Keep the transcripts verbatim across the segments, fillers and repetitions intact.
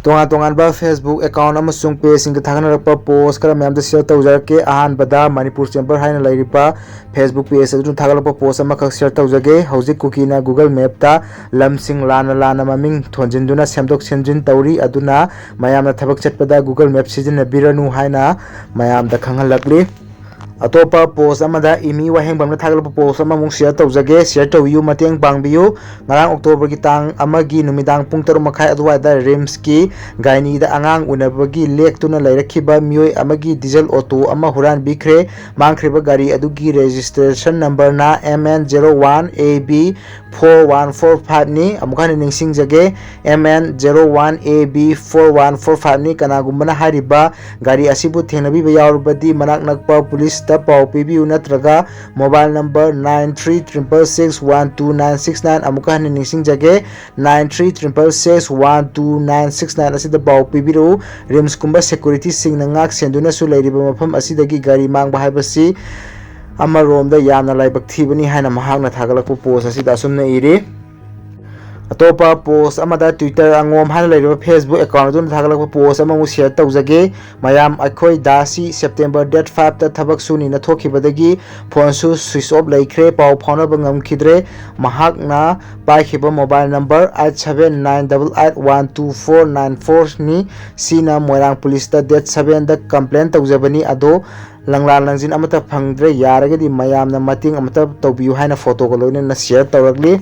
ꯇꯣꯉꯥꯟ ꯇꯣꯉꯥꯟꯕ Facebook account ꯑꯃꯁꯨꯡ pageꯁꯤꯡꯗ ꯊꯥꯒꯠꯅꯔꯛꯄ post ꯈꯔ ꯃꯌꯥꯝꯗ share ꯇꯧꯖꯔꯛꯀꯦ꯫ ꯑꯍꯥꯟꯕꯗ ꯃꯅꯤꯄꯨꯔ ꯆꯦꯝꯕꯔ ꯍꯥꯏꯅ ꯂꯩꯔꯤꯕ Facebook page ꯑꯗꯨꯅ ꯊꯥꯒꯠꯂꯛꯄ post ꯑꯃꯈꯛ share ꯇꯧꯖꯒꯦ꯫ ꯍꯧꯖꯤꯛ ꯀꯨꯀꯤꯅ Google Mapꯇ ꯂꯝꯁꯤꯡ ꯂꯥꯟꯅ ꯂꯥꯟꯅ ꯃꯃꯤꯡ ꯊꯣꯟꯖꯤꯟꯗꯨꯅ ꯁꯦꯝꯗꯣꯛ ꯁꯦꯝꯖꯤꯟ ꯇꯧꯔꯤ, ꯑꯗꯨꯅ ꯃꯌꯥꯝꯅ ꯊꯕꯛ ꯆꯠꯄꯗ Google Map ꯁꯤꯖꯤꯟꯅꯕꯤꯔꯅꯨ ꯍꯥꯏꯅ ꯃꯌꯥꯝꯗ ꯈꯪꯍꯜꯂꯛꯂꯤ꯫ ꯑꯇꯣꯞꯄ post ꯑꯃꯗ ꯏꯃꯤ ꯋꯥꯍꯦꯡꯕꯝꯅ ꯊꯥꯒꯠꯂꯛꯄ post ꯑꯃꯃꯨꯛ share ꯇꯧꯖꯒꯦ꯫ Share ꯇꯧꯕꯤꯌꯨ, ꯃꯇꯦꯡ ꯄꯥꯡꯕꯤꯌꯨ꯫ ꯉꯔꯥꯡ Octoberꯒꯤ ꯇꯥꯡ ꯑꯃꯒꯤ ꯅꯨꯃꯤꯗꯥꯡ ꯄꯨꯡ ꯇꯔꯨꯛ ꯃꯈꯥꯏ ꯑꯗꯨꯋꯥꯏꯗ RIMSꯀꯤ ꯒꯥꯏꯅꯤꯗ ꯑꯉꯥꯡ ꯎꯅꯕꯒꯤ ꯂꯦꯛꯇꯨꯅ ꯂꯩꯔꯛꯈꯤꯕ ꯃꯤꯑꯣꯏ ꯑꯃꯒꯤ diesel auto ꯑꯃ ꯍꯨꯔꯥꯟꯕꯤꯈ꯭ꯔꯦ꯫ ꯃꯥꯡꯈ꯭ꯔꯤꯕ ꯒꯥꯔꯤ ꯑꯗꯨꯒꯤ registration numberꯅ M N zero one A B four one four fiveꯅꯤ꯫ ꯑꯃꯨꯛ ꯍꯟꯅ ꯅꯤꯡꯁꯤꯡꯖꯒꯦ, M N zero one A B four one four fiveꯅꯤ꯫ ꯀꯅꯥꯒꯨꯝꯕꯅ ꯍꯥꯏꯔꯤꯕ ꯒꯥꯔꯤ ꯑꯁꯤꯕꯨ ꯊꯦꯡꯅꯕꯤꯕ ꯌꯥꯎꯔꯕꯗꯤ ꯃꯅꯥꯛ ꯅꯛꯄ ꯄꯨꯂꯤꯁꯇ ꯄꯥꯎ ꯄꯤꯕꯤꯌꯨ, ꯅꯠꯇ꯭ꯔꯒ mobile number nine three triple six one two nine six nine, ꯑꯃꯨꯛꯀ ꯍꯟꯅ ꯅꯤꯡꯁꯤꯡꯖꯒꯦ, nine three triple six one two nine six nine ꯑꯁꯤꯗ ꯄꯥꯎ ꯄꯤꯕꯤꯔꯛꯎ꯫ RIMSꯀꯨꯝꯕ securityꯁꯤꯡꯅ ꯉꯥꯛ ꯁꯦꯟꯗꯨꯅꯁꯨ ꯂꯩꯔꯤꯕ ꯃꯐꯝ ꯑꯁꯤꯗꯒꯤ ꯒꯥꯔꯤ ꯃꯥꯡꯕ ꯍꯥꯏꯕꯁꯤ ꯑꯃꯔꯣꯝꯗ ꯌꯥꯝꯅ ꯂꯥꯏꯕꯛ ꯊꯤꯕꯅꯤ ꯍꯥꯏꯅ ꯃꯍꯥꯛꯅ ꯊꯥꯒꯠꯂꯛꯄ post ꯑꯁꯤꯗ ꯑꯁꯨꯝꯅ ꯏꯔꯤ꯫ ꯑꯇꯣꯞꯄ post ꯑꯃꯗ Twitter ꯑꯉꯣꯝ ꯍꯥꯏꯅ ꯂꯩꯔꯤꯕ Facebook account ꯑꯗꯨꯅ ꯊꯥꯒꯠꯂꯛꯄ post ꯑꯃꯃꯨꯛ share ꯇꯧꯖꯒꯦ꯫ ꯃꯌꯥꯝ, ꯑꯩꯈꯣꯏ ꯗꯥꯁꯤ September date fiveꯇ ꯊꯕꯛ ꯁꯨꯅꯤꯅ ꯊꯣꯛꯈꯤꯕꯗꯒꯤ phoneꯁꯨ switch off ꯂꯩꯈ꯭ꯔꯦ, ꯄꯥꯎ ꯐꯥꯎꯅꯕ ꯉꯝꯈꯤꯗ꯭ꯔꯦ꯫ ꯃꯍꯥꯛꯅ ꯄꯥꯏꯈꯤꯕ mobile number eight seven nine double eight one two four nine fourꯅꯤ꯫ ꯁꯤꯅ ꯃꯣꯏꯔꯥꯡ ꯄꯨꯂꯤꯁꯇ date sevenꯗ complain ꯇꯧꯖꯕꯅꯤ, ꯑꯗꯣ ꯂꯪꯂꯥ ꯂꯪꯖꯤꯟ ꯑꯃꯠꯇ ꯐꯪꯗ꯭ꯔꯦ꯫ ꯌꯥꯔꯒꯗꯤ ꯃꯌꯥꯝꯅ ꯃꯇꯦꯡ ꯑꯃꯠꯇ ꯇꯧꯕꯤꯌꯨ ꯍꯥꯏꯅ photoꯒ ꯂꯣꯏꯅꯅ share ꯇꯧꯔꯛꯂꯤ꯫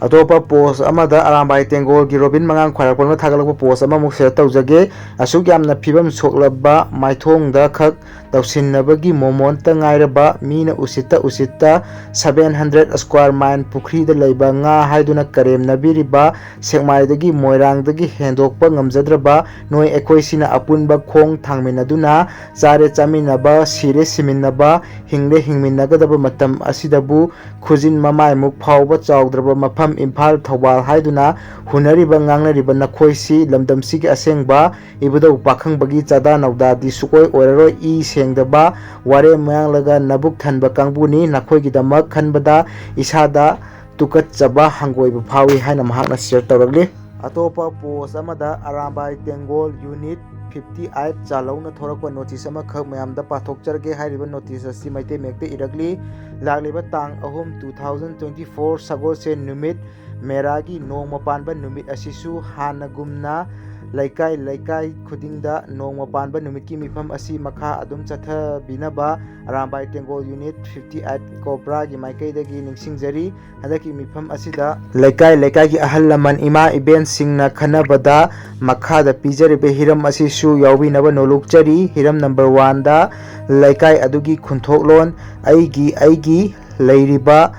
ꯑꯇꯣꯞꯄ post ꯑꯃꯗ ꯑꯔꯥꯝꯕꯥꯏ ꯇꯦꯡꯒꯣꯜꯒꯤ ꯔꯣꯕꯤꯟ ꯃꯉꯥꯡ ꯈ꯭ꯋꯥꯏꯔꯥꯛꯄꯝꯅ ꯊꯥꯒꯠꯂꯛꯄ post ꯑꯃꯃꯨꯛ share ꯇꯧꯖꯒꯦ꯫ ꯑꯁꯨꯛ ꯌꯥꯝꯅ ꯐꯤꯕꯝ ꯁꯣꯛꯂꯕ ꯃꯥꯏꯊꯣꯡꯗ ꯈꯛ ꯇꯧꯁꯤꯟꯅꯕꯒꯤ ꯃꯣꯃꯣꯟꯇ ꯉꯥꯏꯔꯕ, ꯃꯤꯅ ꯎꯁꯤꯠꯇ ꯎꯁꯤꯠꯇ seven hundred square mile ꯄꯨꯈ꯭ꯔꯤꯗ ꯂꯩꯕ ꯉꯥ ꯍꯥꯏꯗꯨꯅ ꯀꯔꯦꯝꯅꯕꯤꯔꯤꯕ, ꯁꯦꯛꯃꯥꯏꯗꯒꯤ ꯃꯣꯏꯔꯥꯡꯗꯒꯤ ꯍꯦꯟꯗꯣꯛꯄ ꯉꯝꯖꯗ꯭ꯔꯕ ꯅꯣꯏ ꯑꯩꯈꯣꯏꯁꯤꯅ ꯑꯄꯨꯟꯕ ꯈꯣꯡ ꯊꯥꯡꯃꯤꯟꯅꯗꯨꯅ ꯆꯥꯔꯦ ꯆꯥꯃꯤꯟꯅꯕ, ꯁꯤꯔꯦ ꯁꯤꯃꯤꯟꯅꯕ, ꯍꯤꯡꯂꯦ ꯍꯤꯡꯃꯤꯟꯅꯒꯗꯕ ꯃꯇꯝ ꯑꯁꯤꯗꯕꯨ ꯈꯨꯖꯤꯟ ꯃꯃꯥꯏꯃꯨꯛ ꯐꯥꯎꯕ ꯆꯥꯎꯗ꯭ꯔꯕ ꯃꯐꯝ ꯏꯝꯐꯥꯜ, ꯊꯧꯕꯥꯜ ꯍꯥꯏꯗꯨꯅ ꯍꯨꯟꯅꯔꯤꯕ ꯉꯥꯡꯅꯔꯤꯕ ꯅꯈꯣꯏꯁꯤ ꯂꯝꯗꯝꯁꯤꯒꯤ ꯑꯁꯦꯡꯕ ꯏꯕꯨꯙꯧ ꯄꯥꯈꯪꯕꯒꯤ ꯆꯥꯗꯥ ꯅꯧꯗꯥꯗꯤ ꯁꯨꯛꯑꯣꯏ ꯑꯣꯏꯔꯔꯣꯏ꯫ ꯏ ꯁꯦꯡꯗꯕ, ꯋꯥꯔꯦꯝ ꯃꯌꯥꯡꯂꯒ ꯅꯕꯨꯛ ꯊꯟꯕ ꯀꯥꯡꯕꯨꯅꯤ꯫ ꯅꯈꯣꯏꯒꯤꯗꯃꯛ ꯈꯟꯕꯗ ꯏꯁꯥꯗ ꯇꯨꯀꯠꯆꯕ ꯍꯪꯒꯣꯏꯕ ꯐꯥꯎꯏ ꯍꯥꯏꯅ ꯃꯍꯥꯛꯅ share ꯇꯧꯔꯛꯂꯤ꯫ ꯑꯇꯣꯞꯄ ꯄꯣꯁ ꯑꯃꯗ Arambai Tenggol unit fifty eight ꯆꯥꯂꯧꯅ ꯊꯣꯔꯛꯄ ꯅꯣꯇꯤꯁ ꯑꯃꯈꯛ ꯃꯌꯥꯝꯗ ꯄꯥꯊꯣꯛꯆꯔꯒꯦ꯫ ꯍꯥꯏꯔꯤꯕ ꯅꯣꯇꯤꯁ ꯑꯁꯤ ꯃꯩꯇꯩ ꯃꯌꯦꯛꯇ ꯏꯔꯛꯂꯤ꯫ ꯂꯥꯛꯂꯤꯕ ꯇꯥꯡ ꯑꯍꯨꯝ, two thousand twenty four, ꯁꯒꯣꯜꯁꯦꯟ ꯅꯨꯃꯤꯠ, ꯃꯦꯔꯥꯒꯤ ꯅꯣꯡꯃ ꯄꯥꯟꯕ ꯅꯨꯃꯤꯠ ꯑꯁꯤꯁꯨ ꯍꯥꯟꯅꯒꯨꯝꯅ ꯂꯩꯀꯥꯏ ꯂꯩꯀꯥꯏ ꯈꯨꯗꯤꯡꯗ ꯅꯣꯡꯃ ꯄꯥꯟꯕ ꯅꯨꯃꯤꯠꯀꯤ ꯃꯤꯐꯝ ꯑꯁꯤ ꯃꯈꯥ ꯑꯗꯨꯝ ꯆꯠꯊꯕꯤꯅꯕ Arambai Tenggol unit fifty eight ꯀꯣꯕ꯭ꯔꯥꯒꯤ ꯃꯥꯏꯀꯩꯗꯒꯤ ꯅꯤꯡꯁꯤꯡꯖꯔꯤ꯫ ꯍꯟꯗꯛꯀꯤ ꯃꯤꯐꯝ ꯑꯁꯤꯗ ꯂꯩꯀꯥꯏ ꯂꯩꯀꯥꯏꯒꯤ ꯑꯍꯜ ꯂꯃꯟ, ꯏꯃꯥ ꯏꯕꯦꯟꯁꯤꯡꯅ ꯈꯟꯅꯕꯗ ꯃꯈꯥꯗ ꯄꯤꯖꯔꯤꯕ ꯍꯤꯔꯝ ꯑꯁꯤꯁꯨ ꯌꯥꯎꯕꯤꯅꯕ ꯅꯣꯂꯨꯛꯆꯔꯤ꯫ ꯍꯤꯔꯝ ꯅꯝꯕꯔ ꯋꯥꯟꯗ, ꯂꯩꯀꯥꯏ ꯑꯗꯨꯒꯤ ꯈꯨꯟꯊꯣꯛꯂꯣꯟ, ꯑꯩꯒꯤ ꯑꯩꯒꯤ ꯂꯩꯔꯤꯕ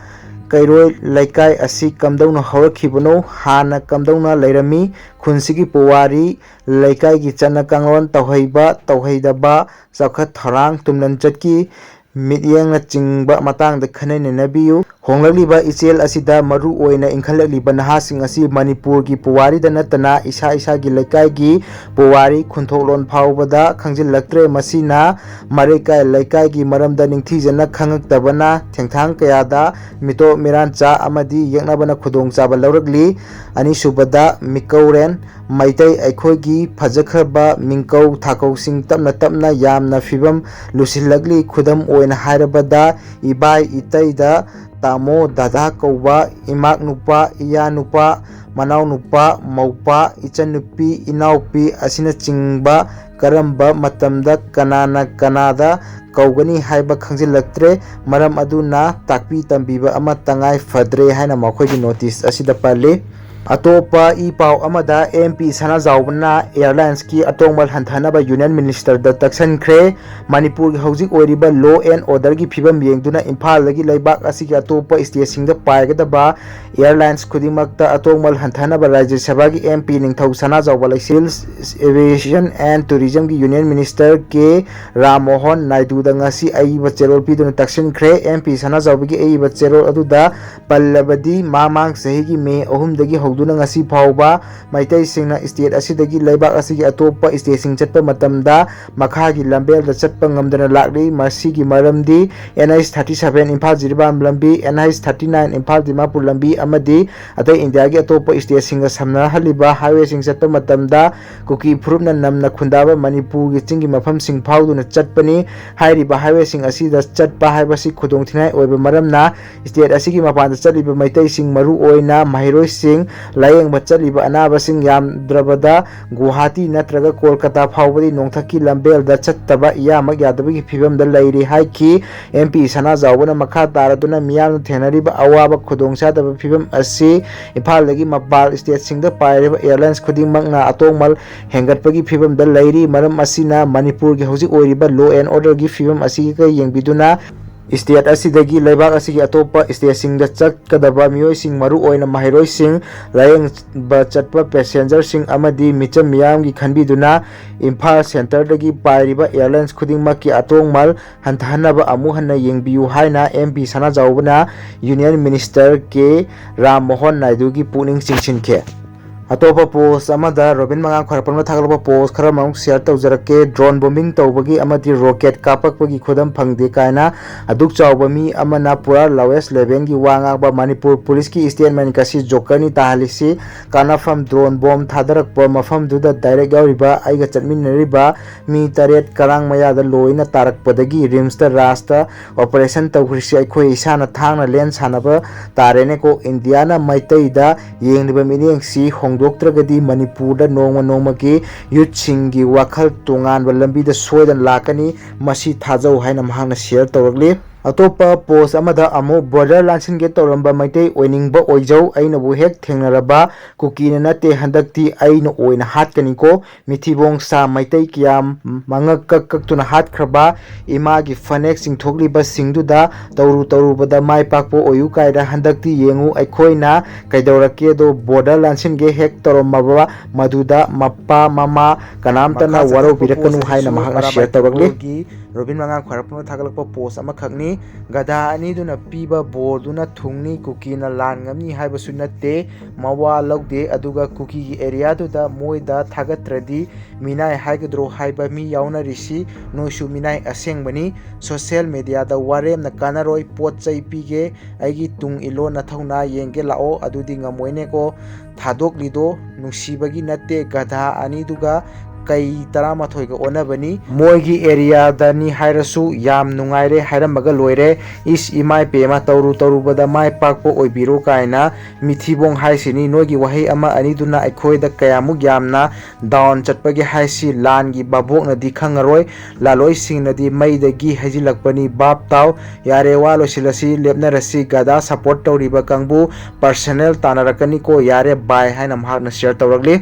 ꯀꯩꯔꯣꯏ ꯂꯩꯀꯥꯏ ꯑꯁꯤ ꯀꯝꯗꯧꯅ ꯍꯧꯔꯛꯈꯤꯕꯅꯣ, ꯍꯥꯟꯅ ꯀꯝꯗꯧꯅ ꯂꯩꯔꯝꯃꯤ, ꯈꯨꯟꯁꯤꯒꯤ ꯄꯨꯋꯥꯔꯤ, ꯂꯩꯀꯥꯏꯒꯤ ꯆꯠꯅ ꯀꯥꯡꯂꯣꯟ, ꯇꯧꯍꯩꯕ ꯇꯧꯍꯩꯗꯕ, ꯆꯥꯎꯈꯠ ꯊꯧꯔꯥꯡ, ꯇꯨꯝꯂꯝꯆꯠꯀꯤ ꯃꯤꯠꯌꯦꯡꯅꯆꯤꯡꯕ ꯃꯇꯥꯡꯗ ꯈꯟꯅ ꯅꯩꯅꯕꯤꯌꯨ꯫ ꯍꯣꯡꯂꯛꯂꯤꯕ ꯏꯆꯦꯜ ꯑꯁꯤꯗ ꯃꯔꯨ ꯑꯣꯏꯅ ꯏꯟꯈꯠꯂꯛꯂꯤꯕ ꯅꯍꯥꯁꯤꯡ ꯑꯁꯤ ꯃꯅꯤꯄꯨꯔꯒꯤ ꯄꯨꯋꯥꯔꯤꯗ ꯅꯠꯇꯅ ꯏꯁꯥ ꯏꯁꯥꯒꯤ ꯂꯩꯀꯥꯏꯒꯤ ꯄꯨꯋꯥꯔꯤ, ꯈꯨꯟꯊꯣꯛꯂꯣꯟ ꯐꯥꯎꯕꯗ ꯈꯪꯖꯤꯜꯂꯛꯇ꯭ꯔꯦ꯫ ꯃꯁꯤꯅ ꯃꯔꯩꯀꯥꯏ ꯂꯩꯀꯥꯏꯒꯤ ꯃꯔꯝꯗ ꯅꯤꯡꯊꯤꯖꯅ ꯈꯪꯉꯛꯇꯕꯅ ꯊꯦꯡꯊꯥꯡ ꯀꯌꯥꯗ ꯃꯤꯇꯣꯞ ꯃꯤꯔꯥꯟꯆꯥ ꯑꯃꯗꯤ ꯌꯦꯛꯅꯕꯅ ꯈꯨꯗꯣꯡꯆꯥꯕ ꯂꯧꯔꯛꯂꯤ꯫ ꯑꯅꯤꯁꯨꯕꯗ, ꯃꯤꯀꯧꯔꯦꯟ꯫ ꯃꯩꯇꯩ ꯑꯩꯈꯣꯏꯒꯤ ꯐꯖꯈ꯭ꯔꯕ ꯃꯤꯡꯀꯧ ꯊꯥꯀꯧꯁꯤꯡ ꯇꯞꯅ ꯇꯞꯅ ꯌꯥꯝꯅ ꯐꯤꯕꯝ ꯂꯨꯁꯤꯜꯂꯛꯂꯤ꯫ ꯈꯨꯗꯝ ꯑꯣꯏꯅ ꯍꯥꯏꯔꯕꯗ, ꯏꯕꯥꯏ ꯏꯇꯩꯗ ꯇꯥꯃꯣ, ꯗꯗꯥ ꯀꯧꯕ, ꯏꯃꯥꯛ ꯅꯨꯄꯥ, ꯏꯌꯥ ꯅꯨꯄꯥ, ꯃꯅꯥꯎ ꯅꯨꯄꯥ, ꯃꯧꯄꯥ, ꯏꯆꯟꯅꯨꯄꯤ, ꯏꯅꯥꯎꯄꯤ ꯑꯁꯤꯅꯆꯤꯡꯕ ꯀꯔꯝꯕ ꯃꯇꯝꯗ ꯀꯅꯥꯅ ꯀꯅꯥꯗ ꯀꯧꯒꯅꯤ ꯍꯥꯏꯕ ꯈꯪꯖꯤꯜꯂꯛꯇ꯭ꯔꯦ꯫ ꯃꯔꯝ ꯑꯗꯨꯅ ꯇꯥꯛꯄꯤ ꯇꯝꯕꯤꯕ ꯑꯃ ꯇꯉꯥꯏ ꯐꯗ꯭ꯔꯦ ꯍꯥꯏꯅ ꯃꯈꯣꯏꯒꯤ ꯅꯣꯇꯤꯁ ꯑꯁꯤꯗ ꯄꯜꯂꯤ꯫ ꯑꯇꯣꯞꯄ ꯏ ꯄꯥꯎ ꯑꯃꯗ, ꯑꯦꯝ ꯄꯤ ꯁꯅꯥꯖꯥꯎꯕꯅ ꯑꯦꯌꯔꯂꯥꯏꯟꯁꯀꯤ ꯑꯇꯣꯡꯕ ꯍꯟꯊꯅꯕ ꯌꯨꯅꯤꯌꯟ ꯃꯤꯅꯤꯁꯇꯔꯗ ꯇꯛꯁꯟꯈ꯭ꯔꯦ꯫ ꯃꯅꯤꯄꯨꯔꯒꯤ ꯍꯧꯖꯤꯛ ꯑꯣꯏꯔꯤꯕ law and orderꯒꯤ ꯐꯤꯕꯝ ꯌꯦꯡꯗꯨꯅ ꯏꯝꯐꯥꯜꯗꯒꯤ ꯂꯩꯕꯥꯛ ꯑꯁꯤꯒꯤ ꯑꯇꯣꯞꯄ ꯁ꯭ꯇꯦꯠꯁꯤꯡꯗ ꯄꯥꯏꯒꯗꯕ ꯑꯦꯌꯔꯂꯥꯏꯟꯁ ꯈꯨꯗꯤꯡꯃꯛꯇ ꯑꯇꯣꯡꯕ ꯍꯟꯊꯅꯕ ꯔꯥꯖ꯭ꯌ ꯁꯚꯥꯒꯤ ꯑꯦꯝ ꯄꯤ ꯅꯤꯡꯊꯧ ꯁꯅꯥꯖꯥꯎꯕ ꯂꯩꯁꯦꯝ, Aviation and Tourismꯒꯤ ꯌꯨꯅꯤꯌꯟ ꯃꯤꯅꯤꯁꯇꯔ ꯀꯦ ꯔꯥꯝ ꯃꯣꯍꯟ ꯅꯥꯏꯗꯨꯗ ꯉꯁꯤ ꯑꯏꯕ ꯆꯦꯔꯣꯜ ꯄꯤꯗꯨꯅ ꯇꯛꯁꯤꯟꯈ꯭ꯔꯦ꯫ ꯑꯦꯝ ꯄꯤ ꯁꯅꯥꯖꯥꯎꯕꯒꯤ ꯑꯏꯕ ꯆꯦꯔꯣꯜ ꯑꯗꯨꯗ ꯄꯜꯂꯕꯗꯤ, ꯃꯃꯥꯡ ꯆꯍꯤꯒꯤ ꯃꯦ ꯑꯍꯨꯝꯗꯒꯤ ꯍꯧ ꯑꯗꯨꯅ ꯉꯁꯤ ꯐꯥꯎꯕ ꯃꯩꯇꯩꯁꯤꯡꯅ state ꯑꯁꯤꯗꯒꯤ ꯂꯩꯕꯥꯛ ꯑꯁꯤꯒꯤ ꯑꯇꯣꯞꯄ stateꯁꯤꯡ ꯆꯠꯄ ꯃꯇꯝꯗ ꯃꯈꯥꯒꯤ ꯂꯝꯕꯦꯜꯗ ꯆꯠꯄ ꯉꯝꯗꯅ ꯂꯥꯛꯂꯤ꯫ ꯃꯁꯤꯒꯤ ꯃꯔꯝꯗꯤ N H thirty seven Imphal Jiribam ꯂꯝꯕꯤ, N H thirty nine Imphal Dimapur ꯂꯝꯕꯤ ꯑꯃꯗꯤ ꯑꯇꯩ ꯏꯟꯗꯤꯌꯥꯒꯤ ꯑꯇꯣꯞꯄ stateꯁꯤꯡꯒ ꯁꯝꯅꯍꯜꯂꯤꯕ highwayꯁꯤꯡ ꯆꯠꯄ ꯃꯇꯝꯗ ꯀꯨꯀꯤ ꯐꯨꯔꯨꯞꯅ ꯅꯝꯅ ꯈꯨꯟꯗꯥꯕ ꯃꯅꯤꯄꯨꯔꯒꯤ ꯆꯤꯡꯒꯤ ꯃꯐꯝꯁꯤꯡ ꯐꯥꯎꯗꯨꯅ ꯆꯠꯄꯅꯤ꯫ ꯍꯥꯏꯔꯤꯕ highwayꯁꯤꯡ ꯑꯁꯤꯗ ꯆꯠꯄ ꯍꯥꯏꯕꯁꯤ ꯈꯨꯗꯣꯡꯊꯤꯅꯤꯡꯉꯥꯏ ꯑꯣꯏꯕ ꯃꯔꯝꯅ state ꯑꯁꯤꯒꯤ ꯃꯄꯥꯟꯗ ꯆꯠꯂꯤꯕ ꯃꯩꯇꯩꯁꯤꯡ, ꯃꯔꯨ ꯑꯣꯏꯅ ꯃꯍꯩꯔꯣꯏꯁꯤꯡ, ꯂꯥꯌꯦꯡꯕ ꯆꯠꯂꯤꯕ ꯑꯅꯥꯕꯁꯤꯡ, ꯌꯥꯝꯗ꯭ꯔꯕꯗ ꯒꯨꯋꯥꯍꯥꯇꯤ ꯅꯠꯇ꯭ꯔꯒ ꯀꯣꯜꯀꯇꯥ ꯐꯥꯎꯕꯗꯤ ꯅꯣꯡꯊꯛꯀꯤ ꯂꯝꯕꯦꯜꯗ ꯆꯠꯇꯕ ꯏꯌꯥꯃꯛ ꯌꯥꯗꯕꯒꯤ ꯐꯤꯕꯝꯗ ꯂꯩꯔꯤ ꯍꯥꯏꯈꯤ꯫ M P ꯁꯅꯥꯖꯥꯎꯕꯅ ꯃꯈꯥ ꯇꯥꯔꯗꯨꯅ ꯃꯤꯌꯥꯝꯅ ꯊꯦꯡꯅꯔꯤꯕ ꯑꯋꯥꯕ ꯈꯨꯗꯣꯡꯆꯥꯗꯕ ꯐꯤꯕꯝ ꯑꯁꯤ ꯏꯝꯐꯥꯜꯗꯒꯤ ꯃꯄꯥꯜ stateꯁꯤꯡꯗ ꯄꯥꯏꯔꯤꯕ airlines ꯈꯨꯗꯤꯡꯃꯛꯅ ꯑꯇꯣꯡꯃꯜ ꯍꯦꯟꯒꯠꯄꯒꯤ ꯐꯤꯕꯝꯗ ꯂꯩꯔꯤ꯫ ꯃꯔꯝ ꯑꯁꯤꯅ ꯃꯅꯤꯄꯨꯔꯒꯤ ꯍꯧꯖꯤꯛ ꯑꯣꯏꯔꯤꯕ law and orderꯒꯤ ꯐꯤꯕꯝ ꯑꯁꯤꯒ ꯌꯦꯡꯕꯤꯗꯨꯅ state ꯑꯁꯤꯗꯒꯤ ꯂꯩꯕꯥꯛ ꯑꯁꯤꯒꯤ ꯑꯇꯣꯞꯄ stateꯁꯤꯡꯗ ꯆꯠꯀꯗꯕ ꯃꯤꯑꯣꯏꯁꯤꯡ, ꯃꯔꯨ ꯑꯣꯏꯅ ꯃꯍꯩꯔꯣꯏꯁꯤꯡ, ꯂꯥꯌꯦꯡꯕ ꯆꯠꯄ passengerꯁꯤꯡ ꯑꯃꯗꯤ ꯃꯤꯆꯝ ꯃꯤꯌꯥꯝꯒꯤ ꯈꯟꯕꯤꯗꯨꯅ ꯏꯝꯐꯥꯜ centreꯗꯒꯤ ꯄꯥꯏꯔꯤꯕ airlines ꯈꯨꯗꯤꯡꯃꯛꯀꯤ ꯑꯇꯣꯡꯃꯜ ꯍꯟꯊꯍꯟꯅꯕ ꯑꯃꯨꯛ ꯍꯟꯅ ꯌꯦꯡꯕꯤꯌꯨ ꯍꯥꯏꯅ M P ꯁꯅꯥꯖꯥꯎꯕꯅ Union Minister ꯀꯦ ꯔꯥꯝ ꯃꯣꯍꯟ ꯅꯥꯏꯗꯨꯒꯤ ꯄꯨꯛꯅꯤꯡ ꯆꯤꯡꯁꯤꯟꯈꯤ꯫ ꯑꯇꯣꯞꯄ post ꯑꯃꯗ ꯔꯣꯕꯤꯟ ꯃꯉꯥꯡ ꯈ꯭ꯋꯥꯏꯔꯥꯛꯄꯝꯅ ꯊꯥꯒꯠꯂꯛꯄ post ꯈꯔ ꯑꯃꯨꯛ share ꯇꯧꯖꯔꯛꯀꯦ꯫ Drone bombing ꯇꯧꯕꯒꯤ ꯑꯃꯗꯤ rocket ꯀꯥꯞꯄꯛꯄꯒꯤ ꯈꯨꯗꯝ ꯐꯪꯗꯦ ꯀꯥꯏꯅ ꯑꯗꯨꯛ ꯆꯥꯎꯕ ꯃꯤ ꯑꯃꯅ ꯄꯨꯔꯥ lowest levelꯒꯤ ꯋꯥ ꯉꯥꯡꯕ꯫ ꯃꯅꯤꯄꯨꯔ policeꯀꯤ statement ꯑꯁꯤ jokerꯅꯤ ꯇꯥꯍꯜꯂꯤꯁꯤ꯫ ꯀꯥꯟꯅꯐꯝ drone bomb ꯊꯥꯗꯔꯛꯄ ꯃꯐꯝꯗꯨꯗ direct ꯌꯥꯎꯔꯤꯕ ꯑꯩꯒ ꯆꯠꯃꯤꯟꯅꯔꯤꯕ ꯃꯤ ꯇꯔꯦꯠ ꯀꯔꯥꯡ ꯃꯌꯥꯗ ꯂꯣꯏꯅ ꯇꯥꯔꯛꯄꯗꯒꯤ RIMSꯇ ꯔꯥꯖꯇ operation ꯇꯧꯈ꯭ꯔꯤꯁꯤ ꯑꯩꯈꯣꯏ ꯏꯁꯥꯅ ꯊꯥꯡꯅ ꯂꯦꯟ ꯁꯥꯟꯅꯕ ꯇꯥꯔꯦꯅꯦꯀꯣ꯫ ꯏꯟꯗꯤꯌꯥꯅ ꯃꯩꯇꯩꯗ ꯌꯦꯡꯂꯤꯕ ꯃꯤꯠꯌꯦꯡꯁꯤ ꯍꯣꯡꯗꯣꯛꯇ꯭ꯔꯒꯗꯤ ꯃꯅꯤꯄꯨꯔꯗ ꯅꯣꯡꯃ ꯅꯣꯡꯃꯒꯤ youthꯁꯤꯡꯒꯤ ꯋꯥꯈꯜ ꯇꯣꯉꯥꯟꯕ ꯂꯝꯕꯤꯗ ꯁꯣꯏꯗꯅ ꯂꯥꯛꯀꯅꯤ꯫ ꯃꯁꯤ ꯊꯥꯖꯧ ꯍꯥꯏꯅ ꯃꯍꯥꯛꯅ share ꯇꯧꯔꯛꯂꯤ꯫ ꯑꯇꯣꯞꯄ post ꯑꯃꯗ ꯑꯃꯨꯛ border ꯂꯥꯟꯁꯤꯟꯒꯦ ꯇꯧꯔꯝꯕ ꯃꯩꯇꯩ ꯑꯣꯏꯅꯤꯡꯕ ꯑꯣꯏꯖꯧ, ꯑꯩꯅꯕꯨ ꯍꯦꯛ ꯊꯦꯡꯅꯔꯕ ꯀꯨꯀꯤꯅ ꯅꯠꯇꯦ, ꯍꯟꯗꯛꯇꯤ ꯑꯩꯅ ꯑꯣꯏꯅ ꯍꯥꯠꯀꯅꯤꯀꯣ꯫ ꯃꯤꯊꯤꯕꯣꯡ ꯁꯥ ꯃꯩꯇꯩ ꯀꯌꯥ ꯃꯉꯛ ꯀꯛ ꯀꯛꯇꯨꯅ ꯍꯥꯠꯈ꯭ꯔꯕ ꯏꯃꯥꯒꯤ ꯐꯅꯦꯛ ꯆꯤꯡꯊꯣꯛꯂꯤꯕꯁꯤꯡꯗꯨꯗ ꯇꯧꯔꯨ ꯇꯧꯔꯨꯕꯗ ꯃꯥꯏ ꯄꯥꯛꯄ ꯑꯣꯏꯌꯨ ꯀꯥꯏꯅ ꯍꯟꯗꯛꯇꯤ ꯌꯦꯡꯉꯨ ꯑꯩꯈꯣꯏꯅ ꯀꯩꯗꯧꯔꯛꯀꯦꯗꯣ꯫ Border ꯂꯥꯟꯁꯤꯟꯒꯦ ꯍꯦꯛ ꯇꯧꯔꯝꯃꯕ ꯃꯗꯨꯗ ꯃꯄꯥ ꯃꯃꯥ ꯀꯅꯥꯝꯇꯅ ꯃꯈꯥ ꯋꯥꯔꯧꯕꯤꯔꯛꯀꯅꯨ ꯍꯥꯏꯅ ꯆꯠꯊꯔꯛꯄ ꯃꯍꯥꯛꯅ post share ꯇꯧꯔꯛꯂꯤ꯫ ꯑꯔꯥꯕꯥꯏ ꯇꯦꯝꯄꯜꯒꯤ ꯔꯣꯕꯤꯟ ꯃꯉꯥꯡ ꯈ꯭ꯋꯥꯏꯔꯥꯛꯄꯝꯅ ꯊꯥꯒꯠꯂꯛꯄ ꯄꯣꯁ ꯑꯃꯈꯛꯅꯤ꯫ ꯒꯙꯥ ꯑꯅꯤꯗꯨꯅ ꯄꯤꯕ ꯕꯣꯔꯗꯨꯅ ꯊꯨꯡꯅꯤ, ꯀꯨꯀꯤꯅ ꯂꯥꯟ ꯉꯝꯅꯤ ꯍꯥꯏꯕꯁꯨ ꯅꯠꯇꯦ, ꯃꯋꯥ ꯂꯧꯗꯦ꯫ ꯑꯗꯨꯒ ꯀꯨꯀꯤꯒꯤ ꯑꯦꯔꯤꯌꯥꯗꯨꯗ ꯃꯣꯏꯗ ꯊꯥꯒꯠꯇ꯭ꯔꯗꯤ ꯃꯤꯅꯥꯏ ꯍꯥꯏꯒꯗ꯭ꯔꯣ ꯍꯥꯏꯕ ꯃꯤ ꯌꯥꯎꯅꯔꯤꯁꯤ, ꯅꯣꯏꯁꯨ ꯃꯤꯅꯥꯏ ꯑꯁꯦꯡꯕꯅꯤ꯫ ꯁꯣꯁꯦꯜ ꯃꯦꯗꯤꯌꯥꯗ ꯋꯥꯔꯦꯝꯅ ꯀꯥꯟꯅꯔꯣꯏ, ꯄꯣꯠ ꯆꯩ ꯄꯤꯒꯦ, ꯑꯩꯒꯤ ꯇꯨꯡ ꯏꯜꯂꯣ, ꯅꯊꯧꯅꯥ ꯌꯦꯡꯒꯦ ꯂꯥꯛꯑꯣ, ꯑꯗꯨꯗꯤ ꯉꯝꯃꯣꯏꯅꯦꯀꯣ꯫ ꯊꯥꯗꯣꯛꯂꯤꯗꯣ ꯅꯨꯡꯁꯤꯕꯒꯤ ꯅꯠꯇꯦ, ꯒꯙꯥ ꯑꯅꯤꯗꯨꯒ ꯀꯩ ꯇꯔꯥꯃꯥꯊꯣꯏꯒ ꯑꯣꯟꯅꯕꯅꯤ꯫ ꯃꯣꯏꯒꯤ ꯑꯦꯔꯤꯌꯥꯗꯅꯤ ꯍꯥꯏꯔꯁꯨ ꯌꯥꯝ ꯅꯨꯡꯉꯥꯏꯔꯦ ꯍꯥꯏꯔꯝꯃꯒ ꯂꯣꯏꯔꯦ꯫ ꯏꯁ, ꯏꯃꯥꯏ ꯄꯦꯝꯃ, ꯇꯧꯔꯨ ꯇꯧꯔꯨꯕꯗ ꯃꯥꯏ ꯄꯥꯛꯄ ꯑꯣꯏꯕꯤꯔꯣ ꯀꯥꯏꯅ ꯃꯤꯊꯤꯕꯣꯡ ꯍꯥꯏꯁꯤꯅꯤ꯫ ꯅꯣꯏꯒꯤ ꯋꯥꯍꯩ ꯑꯃ ꯑꯅꯤꯗꯨꯅ ꯑꯩꯈꯣꯏꯗ ꯀꯌꯥꯃꯨꯛ ꯌꯥꯝꯅ ꯗꯥꯎꯟ ꯆꯠꯄꯒꯦ ꯍꯥꯏꯁꯤ ꯂꯥꯟꯒꯤ ꯚꯥꯕꯣꯛꯅꯗꯤ ꯈꯪꯉꯔꯣꯏ, ꯂꯥꯂꯣꯏꯁꯤꯡꯅꯗꯤ ꯃꯩꯗꯒꯤ ꯍꯩꯖꯤꯜꯂꯛꯄꯅꯤ꯫ ꯚꯥꯞ ꯇꯥꯎ꯫ ꯌꯥꯔꯦ, ꯋꯥ ꯂꯣꯏꯁꯤꯜꯂꯁꯤ, ꯂꯦꯞꯅꯔꯁꯤ꯫ ꯒꯙꯥ ꯁꯞꯄꯣꯔꯠ ꯇꯧꯔꯤꯕ ꯀꯥꯡꯕꯨ ꯄꯔꯁꯅꯦꯜ ꯇꯥꯟꯅꯔꯛꯀꯅꯤꯀꯣ꯫ ꯌꯥꯔꯦ, ꯕꯥꯏ ꯍꯥꯏꯅ ꯃꯍꯥꯛꯅ ꯁꯤꯌꯔ ꯇꯧꯔꯛꯂꯤ꯫